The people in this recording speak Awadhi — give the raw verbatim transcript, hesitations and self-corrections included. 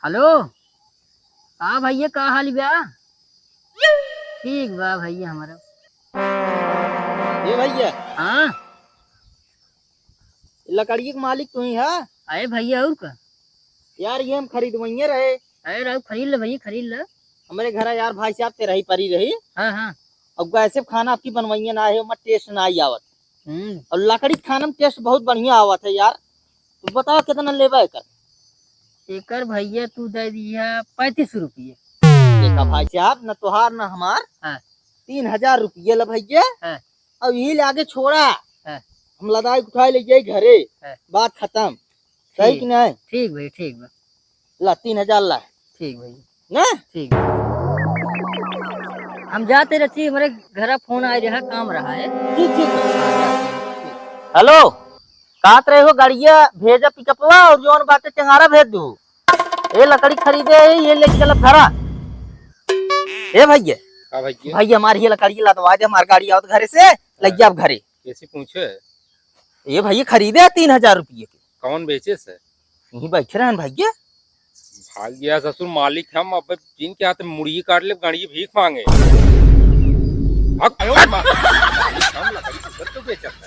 हेलो, का भइया, का हाल बा? ठीक बा भइया हमारा। ए भइया। हाँ? लकड़िया के मालिक तू ही है? अरे भइया, और का? यार, ये हम खरीदवइये रहे। अरे राव, खरीद ले भइया, खरीद ले। हमरे घरा यार भाई साहब ते रही परी रही। हाँ, हाँ। अब गैसे खाना आपकी बनवइये ना है, ओमा taste ना आई आवत। हम्म। और लकड़ी खाना में taste बहुत बढ़िया आवत है यार। तू बताओ कितना लेबा एकर? एकर भइया तू दे दिया पैंतीस रुपये। देखा भाई साहब, न तोहार न हमार। हाँ। तीन हजार रुपये ला भइया। हाँ। अब यही ले आगे छोड़ा। हाँ। हम लदाई उठाए ले जाई घरे। हाँ। बात खत्म। सही ठीक। कि नहीं? ठीक भाई, ठीक बा। ला, तीन हजार ला। ठीक भाई। ना? ठीक। हम जाते रहती, हमरे घरा फोन आए रहा, काम रहा है। ठीक, ठीक। हेलो, कहत रहे हो गड़िया भेजा पिकअपवा और जौन बाटे चंगारा भेज दू। ए लकड़ी खरीदे है, ये लेके चलब घरा। ए भइया। का भइया? भइया हमार ये लकड़ी लदवा दे, हमार गाड़ी आवत घरे से, लग जाब घरे। कैसे पूछे? ए भइया खरीदे है तीन हजार रुपये के। कौन बेचे से? यहीं बैठे रहन भइया। भाग गया ससुर मालिक, हम अब जिनके हाथ में मुड़िए काट ले, गाड़ी भीख मांगे। भाग, भाग। हम लकड़ी कुकर तो बेचत।